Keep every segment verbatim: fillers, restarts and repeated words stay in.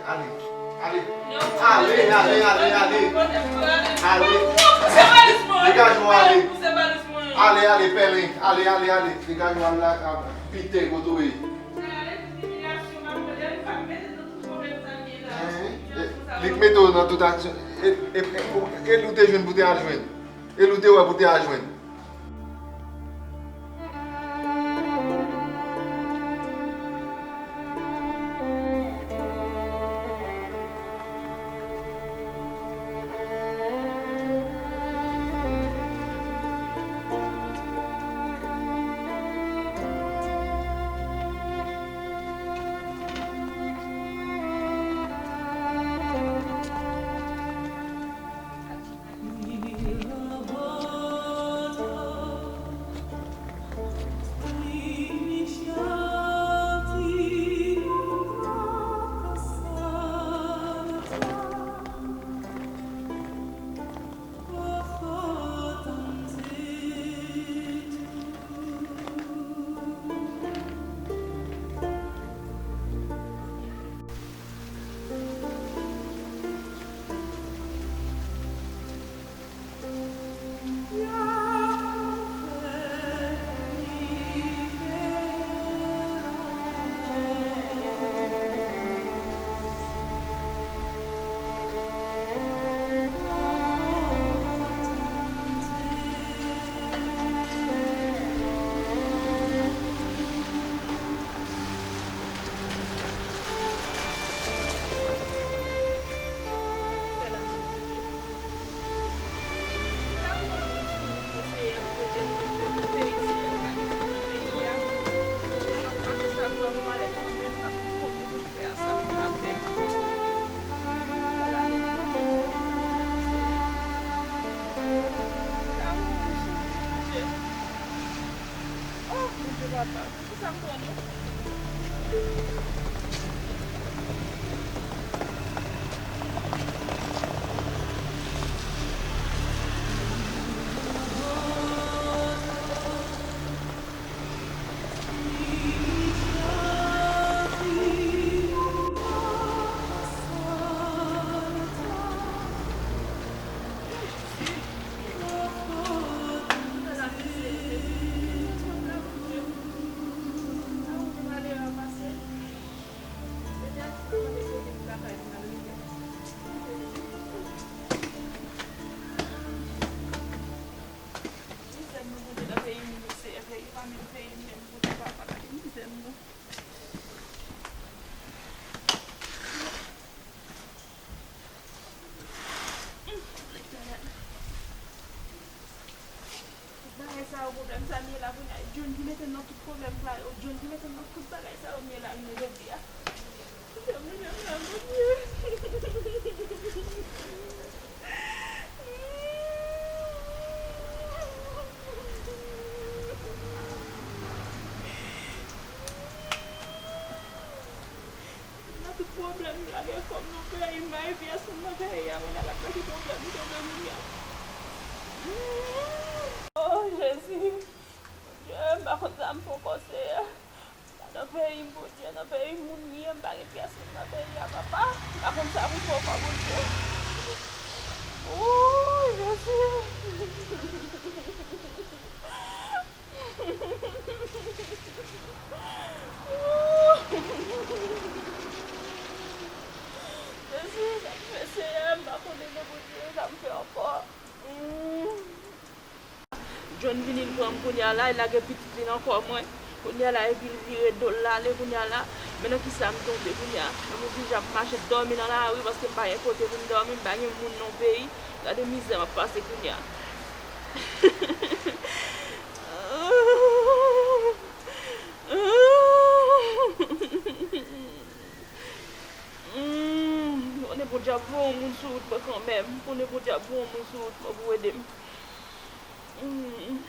Ale, ale. Ale, ale, ale, ale. Ale. Degaje w, ale. Ale, ale, pèlen. Ale, ale, ale. Degaje w, ale la. Pite kote w ye. Li k mete w nan tout aksyon. E, e, e, e, e li w te jwenn pou te al jwenn. E li w te wè pou te al jwenn. Mizè m nan Bondye nan peyi m, Seyè, peyi pa menm peyi m menm, Bondye papa, gade mizè m nan. Tout bagay sa yo, pwoblèm sa m ye la kounye a, John ki mete m nan tout pwoblèm sa yo, John ki mete m nan tout bagay sa yo m ye la jounen jodi a. Mizè m li menm la, Bondye. Nan tout pwoblèm, m lage kò m nan peyi m, mayi pyès moun nan peyi a, kounye a l ap mete pwoblèm sou men m, kounye a. O Jezi, Bondye, m pa konn sa m fè ankò, Seyè. M pa nan peyi m, Bondye, nan peyi moun m ye, m pa gen pyès moun nan peyi a, papa. M pa konn sa pou m fè ankò, Bondye. O Jezi. Jezi, sa m fè, Seyè, m pa konnen non, Bondye, sa m fè ankò. John vini, l pran m kounye a la, l lage pitit li nan kò mwen. Kounye a la, epi l vire do l, l ale kounye a la. Men nan kisa m tonbe kounye a? Mwen oblije ap mache dòmi nan lari paske m pa gen kote pou m dòmi, m pa gen moun nan peyi. Gade mizè m ap pase kounye a. Mm, konnen Bondye ap voye yon moun sou wout mwen kanmenm. Konnen Bondye ap voye yon moun sou wout mwen pou ede m. Mm.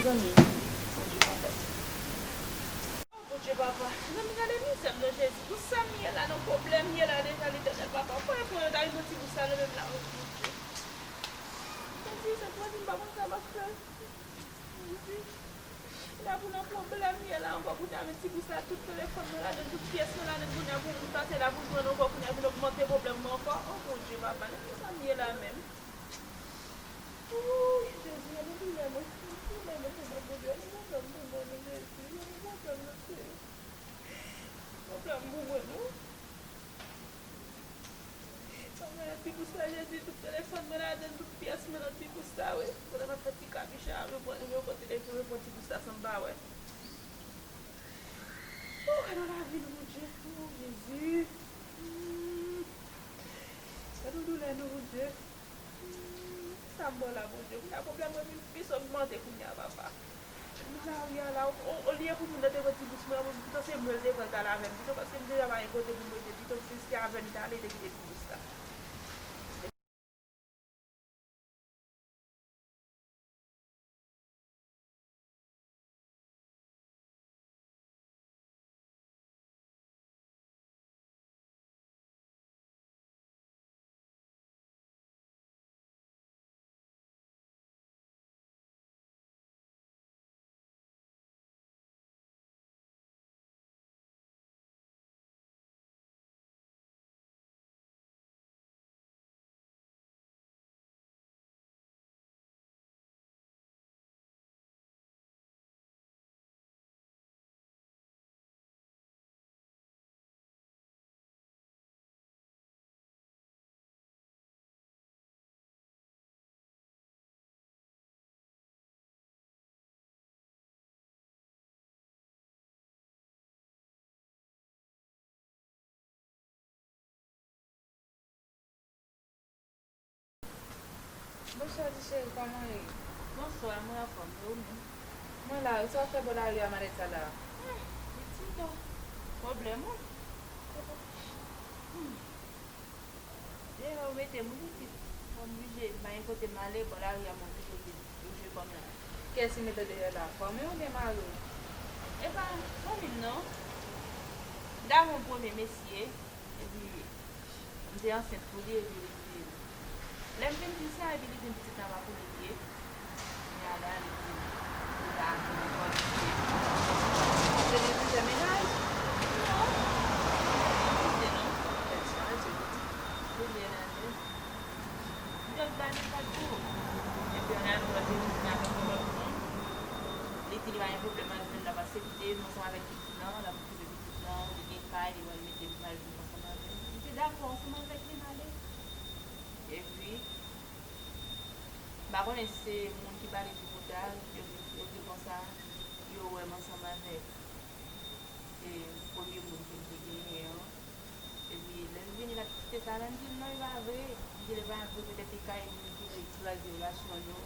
Zanmi, Bondye papa. Oh, Bondye papa. Zanmi, gade mizè m non, Jezi. Pou sa m ye la, nan pwoblèm m ye la deja, Letènèl papa. Premye fwa yo ta rive yon ti bous sa nan men m la, oh, Bondye. Jezi, se pou di m pa konn sa m ap fè. Jezi. La pou nan pwoblèm m ye la ankò, kounye a men ti bous la, tout telefòn mwen ladann, tout pyès mwen ladann, kounye a pou moun pase la pou jwenn ankò, kounye a vin ogmante pwoblèm mwen ankò. Oh, Bondye papa, nan ki sa m ye la menm? Ooh, Jezi, gade doulè mwen. Doulè mwen, Bondye, gade pwoblèm pou mwen, non, Jezi, gade pwoblèm, non, Seyè. Pwoblèm pou mwen, non. Papa, nan ti bous la, Jezi, tout telefòn mwen ladann, tout pyès mwen nan ti bous la, wi. Kote m ap fè ti kabicha, yo pran, yo pran telefòn, yo pran ti bous la san m pa wè. Oh, gade lavi nou, Bondye. Oh, Jezi. Hmm. Gade doulè nou, Bondye. Sa m bò la, Bondye. Kounye a, pwoblèm mwen vin plis ogmante kounye a, papa. Nan lari a la, o, olye pou moun nan te pran ti bous mwen, pito se mwen l te pran l t al avè m, pito paske m deja pa gen kote pou m rete, pito m riske avè m t ale, te kite ti bous la. Bonswa ti cheri, kòman w ye? Bonswa, mwen anfòm, e ou menm? Mwen la wi, sa w ap fè bò lari a malèt sa la? Hmm, pitit o, pwoblèm wi. Hmm. Deyò yo mete m wi pitit. Mwen oblije, m pa gen kote m ale, bò lari a mwen oblije vin bouje kò m la. Kiyès ki mete w deyò la? Fanmi w oubyen mari w? E pa fanmi m non. M t avè yon premye mesye, epi m te ansent pou li, epi li touye m. Lè m vin di sa, epi li di m pitit la pa pou li l ye. Kounye a la, li di m li pa vle ankò, li di se li ki fè mennaj. Non, li di non. Tèt chaje. Li di l ale. M t ap gade sa tou. Epi ann al, mwen te vin avèk yon lòt moun. Li di li pa gen pwoblèm ak jèn la paske li te viv ansanm avèk pitit lan, l ap okipe pitit lan, li gen kay, li pral mete m, m al viv ansanm avè l. M te dakò ansanm avèk li, m ale. Epi, m pa konnen si se moun ki pale tripotay, yo, yo di konsa, yo wè m ansanm avèk, e, premye moun ke m te genyen an. Epi, lè l vini, l ap site sa la, m di l, "Non, e pa vre." M di l, "E pa vre, petèt e ka yon moun ki vle kraze relasyon nou,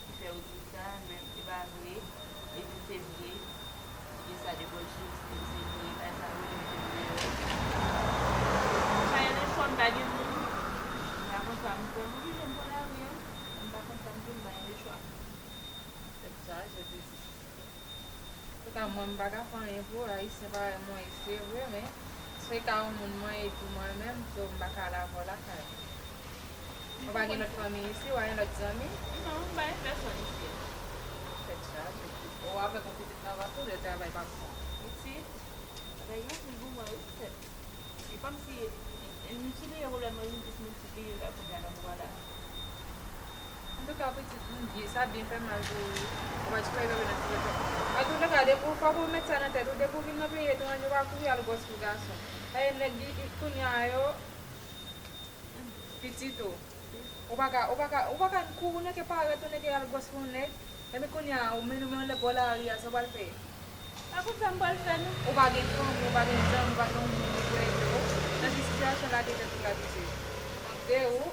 ki fè w di sa, men e pa vre." Epi, se vre. Li di sa de bò je, li di se vre, bagay sa yo, li di m deyò. M pa gen lechwa, m pa gen moun. M pa konn sa m fè, m oblije m pran lari a. M pa konn sa m fè, m pa gen lechwa. Tèt chaje, pitit. Antouka, mwen, m pa ka fè anyen pou ou. Ayisyen parèy mwen ye, se vre, men se ka yon moun mwen ye tou mwen menm, so m pa ka al avè w lakay. Ou pa gen lòt fanmi isi, ou pa gen lòt zanmi? Non, m pa gen pèsonn isi. Tèt chaje. Ou avèk yon pitit nan vant ou, lè travay pa pran. Pitit, bagay yo anpil pou mwen, wi, tèt. E kòmsi, e, miltipliye pwoblèm mwen vin plis miltipliye la kounye a nan moman la. Antouka, pitit, m byen, sa byen fè mal pou ou, wi. Ou pa di fè bebe nan ti bebe. Antouka, depi w fòk ou met sa nan tèt ou, depi w vin nan peyi etranje, ou pa kouri al gwòs pou gason. Paske nèg, i, i, kounye a yo, pitit ou. Ou pa ka, ou pa ka, ou pa ka kouri nan ke parèt ou nèg al gwòs pou nèg. Epi kounye a, ou mennen w nan bò lari a, sa w pral fè? Pa konn sa m pral fè, non. Ou pa gen fanmi, ou pa gen zanmi, ou pa gen yon moun ou kwè ke, o, nan ki sitiyasyon lage tèt ou la, pitit. Tande ou,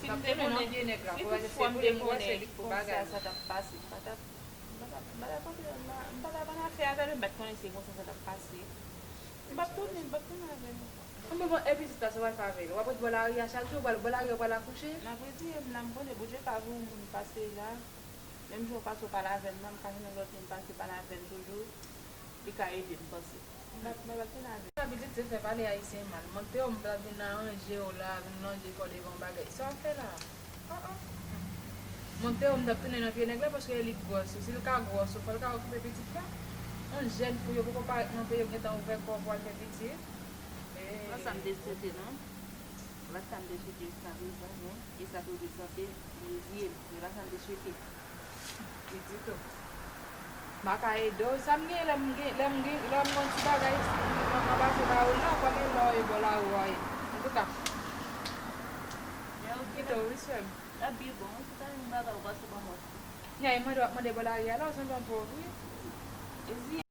m ap tounen nan pye nèg la, pou wè se pou li m wè se li k pou bagay. Si m te konnen konsa sa t ap pase, m pa t ap, m pa t ap, m pa t ap antre nan, m pa t ap an afè avè l, m pa t konnen se konsa sa t ap pase. M p ap tounen, m p ap tounen avè l ankò. Bon, bon, bon, e pitit la, sa w pral fè avè l? W ap ret bò lari a chak jou, w pral bò lari a, w pral akouche? M ap retire m la, m konnen Bondye ka voye yon moun pase la. Menm jan w pase w pale avè m nan, m ka jwenn yon lòt moun pase pale avè l toujou, li ka ede m panse. M pa, mwen pa t vin avè l. Sa pitit se fè pale ayisyen mal. Monte w m ta vin aranje w la, vin lonje kò devan w bagay. Sa w ap fè la? Ah, ah. Monte w m t ap tounen nan pye nèg la paske e li k gwòs ou. Si l ka gwòs ou, fò l ka okipe pitit la. Yon jèn fou, yo poko parèt nan peyi, yo gentan ouvè kò pou al fè pitit. Mwen sa m te swete non. Mwen pa t sa m te swete jiska prezan, men e sa k reprezante m rezye m. Mwen pa t sa m te swete. Pi ditou. M pa ka ede w. Sa m gen lè m gen, lè m gen, lè m gen yon ti bagay, m anbafe ba ou la, kòm e lè w ye bò lari w a ye. Antouka. Kite w, wi, sè m. L ap byen bon, wi, si w ta gen yon bagay ou pase ban mwen. Nya, e mande w ap mande bò lari a la, ou sanble yon pòv, wi. Ezi,